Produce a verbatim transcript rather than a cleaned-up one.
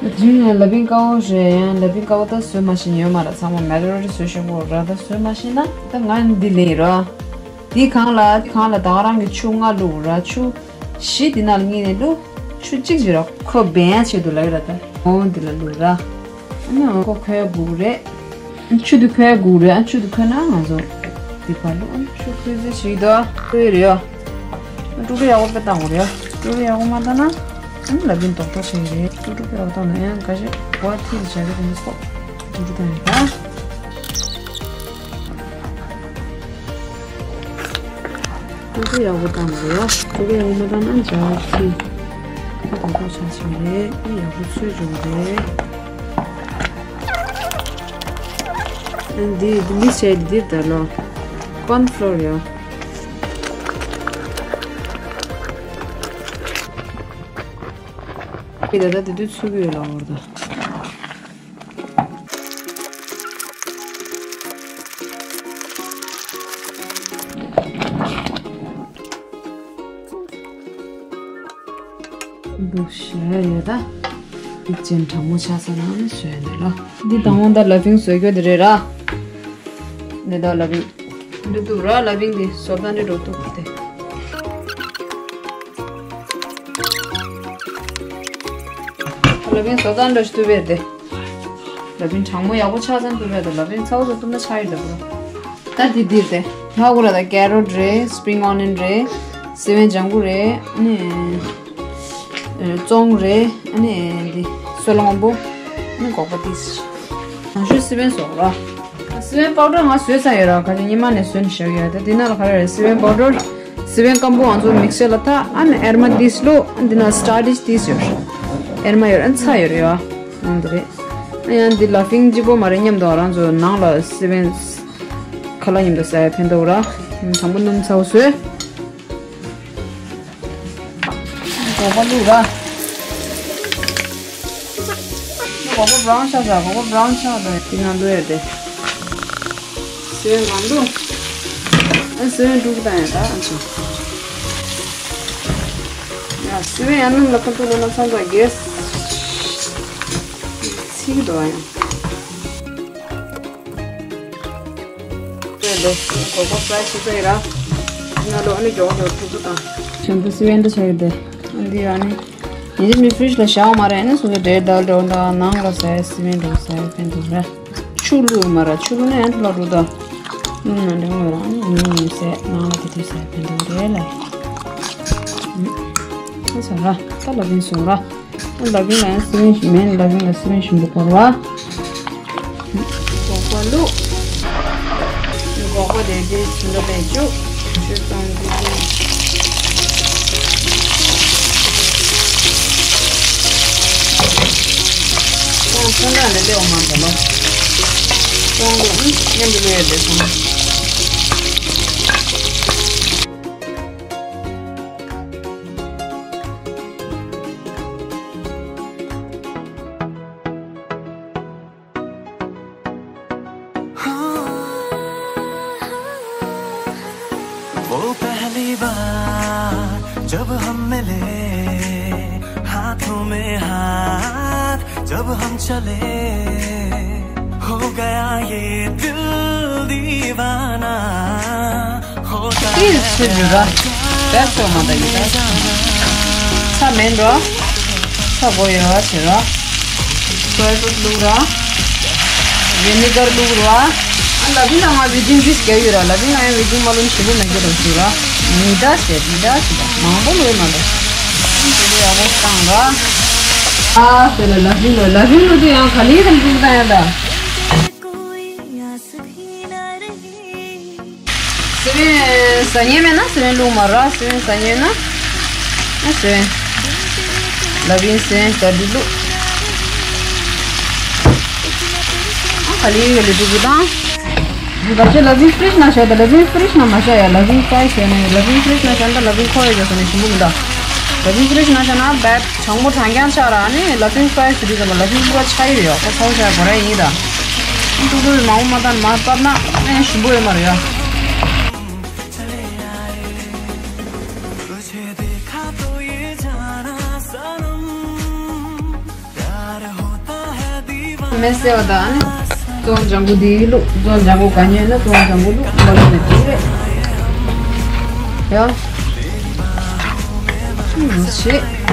དེ་རིང་ལ་ཕིང་དཀར་པོ་རེད། ཡང་ལ་ཕིང་དཀར་པོ་ད་བཟོས་མ་ཤེས་ཡོད་མ་རེད། ཚང་མ་མེ་ཀ་རོ་ནི་བཟོས་ཤེས་པོ་ར། ད་བཟོས་མ་ཤེས་ན་ད་ང་འདི་ལེན་ར། འདི་གང་ལ་འདི་གང་ལ་ད་ག་རང་གི་ཆུ་ལྔ་བླུགས་ར། ཆུ་བཞི་འདི་ནང་ལ་གཉིས་ནས་བླུགས། ཆུ་གཅིག་ཅིག་ར་ཁོ་བན་ཡ་ཆེད་དུ་ལ་ཡོད་ར། ད་འོ་འདི་ལ་བླུགས་ར། ཨ་ནི་འོ་ཁོ་ཁོའི་སྒུག་རེད། ཆུ་དེ་ཁོའི་སྒུག་རེད། ཨ་ཆུ་དེ་ཁོལ་ན་ང་ཚོ་འདི་ཕར་བླུགས། ཨ་ཆུ་ཁོལ་ཚེ་ཞིག་དོ་ཁོལ་རེད་ཡ། ཀྲུ་རེ་ཡག་པོ་དཔེ་བཏང་དགོས་རེད་ཡ། ཀྲུ་རེ་ཡག་པོ་མ་བཏང་ན་ཨ་ནི་ལ་ཕིང་རྡོག་རྡོག་ཆགས་ཀྱི་རེད། ཀྲུ་ཀྲུ་དཔེ་ཡག་པོ་བཏང་ན་ཡང་འགའ་ཞིག་གོ་བ་ཐིག་ཆགས་ཀྱི་རེད། ཀྲུ་ཀྲུ་བཏང་ཡོད་ད། ཀྲུ་ཀྲུ་ཡག་པོ་བཏང་དགོས་ཡ། ཀྲུ་ཀྲུ་ཡག་པོ་མ་བཏང་ན་འཇའ་ཐིག་རྡོག་རྡོག་ཆགས་ཀྱི་རེད། ཨ་ཡག་པོ་ཚོས་འཇུག་རེད། འདི་འདི་མིག་བྱས་འདི་འདིར་ད་ལོ། ཀོན་ཕློར་ཡོད། འདི་ད་ལྟ་དེ་དུས་ཚུགས་ཀྱི་ཡོད་ལ་འོར་ད། འདུག་ཞེས་ཡོད་ད། འདི་ཅན་གྲང་མོ་ཆགས་ས་ན་ནི་བཟོས་ནས་ལོ། འདི་དང་པོ་ད་ལ་ཕིང་བཟོས་རྒྱུ་འདི་རེད་ར། འདི་ད་ལ་ཕིང་། འདི་འདུག་ར། ལ་ཕིང་འདི་བཟོ་ལྟ་འདི་འགྲོ་འདུག་སྟེ། ལ་ཕིང་བཟོ་ལྟ་འདྲ་ཞིག་བཏུབ་པས་ཏེ། ལ་ཕིང་གྲང་མོ་ཡག་པོ་ཆགས་ཙང་བཏུབ་པས་ཏེ། ལ་ཕིང་ཚ་བོ་ཚ་བཏུབ་ན་ཆགས་ཡོད་ད་པོ། ད་འདི་འདིར་ཏེ། ཧ་གོ་ར། ད་ཀེ་རོཊ་རེད། སི་པིང་ཨོ་ནིཡོན་རེད། སི་པན་ལྗང་གུ་རེད། ཨ་ནི་ཙོང་རེད། ཨ་ནི་འདི་སོལ་སྔོན་པོ། ཨ་ནི་སྒོག་པ་ཏིས། ནང་ཤོས་སི་པན་བཟོ་ར། སི་པན་པའུ་ཌར་ང་བཟོས་ཚར་ཡོད་ར། ཁ་ཅིག་ཉི་མ་ནས་བཟོས་ནས་བཞག་ཡོད། ད་འདི་ནང་ལ་ག་རེ་རེད། སི་པན་པའུ་ཌར། སི་པན་སྐམ་པོ་ང་ཚོ་མིག་སར་ལ་ཐག་ཨ་ནི་ཨེར་མ་ཏིས་ལོ། འདི་ན་སི་ཊར་ཏིས་ཏིས་ཡོད་ར། ཨེར་མ་ཡོད་ར། ཨ་ནི་ཚྭ་ཡོད་ར་ཡ། ཨ་འདི་རེད། ཨ་ཡང་འདི་ལ་ཕིང་ལྗིད་པོ་མ་རེད་སྙམ་དུ་རང་ཚོ་ནང་ལ་སི་པན་ཁ་ལག་མཉམ་དུ་ཟ་ཡ་ཕན་ཐོགས་ར། དང་པོ་སྣུམ་ཚ་བོ་བཟོས། སྒོག་པ་བླུགས་ར། སྒོག་པ་བྷ་རའུན་ཆགས་ཤག་སྒོག་པ་བྷ་རའུན་ཆགས་དང་དེ་ནང་བླུགས་ཡ་དེ། སི་པན་གང་འདུག་ཨ་སི་པན་དཀྲུག་བཏང་ཡ་ད་ཨ་ཅོ། ཡ་སི་པན་ཡང་སྣུམ་ལ་ཁ་ཐུག་ལ་ན་ཚང་ཚ་གེ་སི་ཚིག་འདུག་ཨ་ཡང་། ལོ། སྒོག་པ་ཕྲའི་བྱས་ཚར་ཡིན་ར། ང་ལོ་ཨ་ནི་མགྱོགས་མགྱོགས་ཐུག་ཐུག་དང་། བྱང་བུ་སི་པན་འདྲ་ཆགས་ཡོད་དེ། འདི་ཨ་ནི། ཡིན་གཅིག་མིན་ཕི་རིཇ་ལ་བཞག་མ་རེད། ཨ་ནི་སོ་སོ་འབྲས་དལ་འགྲོ་འདྲ་ནང་ལ་ཟ་ཡ་སི་པན་འགྲོ་ཟ་ཡ་ཕན་ཐོགས་ར། ཆུ་བླུགས་མ་ར། ཆུ་བླུགས་ན་ཡང་ལ་འགྲོ་ད། ཨུམ་ན་འདྲ་མ་ར། ཨ་ནི་ཡིན་ཡིན་ཟས་ནང་ལ་དེ་དུས་ཟ་ཡ་ཕན་ཐོགས་རེད་ལ། ཨུམ། ཨ་ཟ་ར། ད་ལ་བིན་སོང་ར། ལ་བིན་ལ་ཡང་སི་པན་ཞིམ་མེད། ལ་བིན་ལ་སི་པན་ཞིམ་པོ་བོར་བ། སྒོག་པ་བླུགས། སྒོག་པ་དེ་དེ་ཚོན་ཁྲ་བེད་སྤྱོད། ཆུ་གཙང་དེ་དེ། ཁོང་ཚོན་ཁྲ་ལས་ལེའོ་མ་འདི་ལོ། ཁོང་ལོ་ཨང་མཉམ་དུ་ལོས་ཡོད་དེ་སོང་། वो पहली बार जब हम मिले, हाथों में हाथ जब हम चले, हो गया ये दिल दीवाना। ཏིས་ཆུ་འཇུ་ར། དེར་ཚོ་མ་ད་ཡིན་ད། ཚ་མེད་འགྲོ། ཚ་གོ་ཡོད་བ་ཟེར་ར། སོའི་སོ་སི་བླུགས་ར། ཝི་ནི་གར་བླུགས་ར། ཨ་ལ་བི་ན་ང་ཝི་ཇིང་ཟིག་རྒྱག་ཡོད་ར། ལ་བི་ན་ཡང་ཝི་ཇིང་མ་ལོན་ཞིབ་པོ་མེད་གི་ར་ཟེར་ར། མི་ད་ཟེར་མི་ད་ཟེར་ད་མང་པོ་ལོས་མ་ད། ཞིབ་པོ་ཡག་པོ་བཏང་ར། ཨ་ཟེར་ལ་ལ་བི་ལོ་ལ་བི་ལོ་དེ་ཡང་ག་ལེ་ག་ལེ་བླུགས་ད་ཡང་ད། སི་པན་ཟ་ཉན་མེད་ན་སི་པན་བླུགས་མ་ར། སི་པན་ཟ་ཉན་ན། ཨ་སི་པན། ལ་བིན་སི་པན་ག་འདི་བླུགས། ཨ་ག་ལེ་ག་ལེ་བླུགས་དང་། འགའ་ཤས་ལ་བིན་ཕི་རིཇ་ནང་བཞག་ད། ལ་བིན་ཕི་རིཇ་ནང་མ་བཞག་ཡ། ལ་བིན་ཕི་རིཇ་ནང་བཞག་ན་ལ་བིན་ཕི་རིཇ་ནང་བཞག་ན་ད་ལ་བིན་ཁོ་ཡ་རྒྱག་ས་ནས་ཞིམ་པོ་མི་འདུག་ལ་བིན་ཕི་རིཇ་ནང་བཞག་ན་བད། གྲང་མོ་གྲང་རྐྱང་ཆགས་ར། ཨ་ནི་ལ་ཕིང་ཕི་རའི་ཟེར་དུས་ཙམ་པ་ལ་ཕིང་ཕུ་ར་ཆགས་ཡོད་ཡོད་ཁོ་ཚ་བོ་ཆགས་གོ་ར་ཡིན་ད། ཨ་ཏུག་ཏུག་མང་པོ་མ་བཏང་མ་བཏབ་ན་ཨ་ཡང་ཞིམ་པོ་ཡོད་མ་རེད་ཡ། མེ་སེ་བ་དང་ནི་བཙོང་ལྗང་གུ་འདི་བླུགས། བཙོང་ལྗང་གུ་ག་ཉན་ན་བཙོང་ལྗང་གུ་བླུགས། མ་བླུགས་ན་འགྲིག་རེད། ཡ། མ་ཤེས།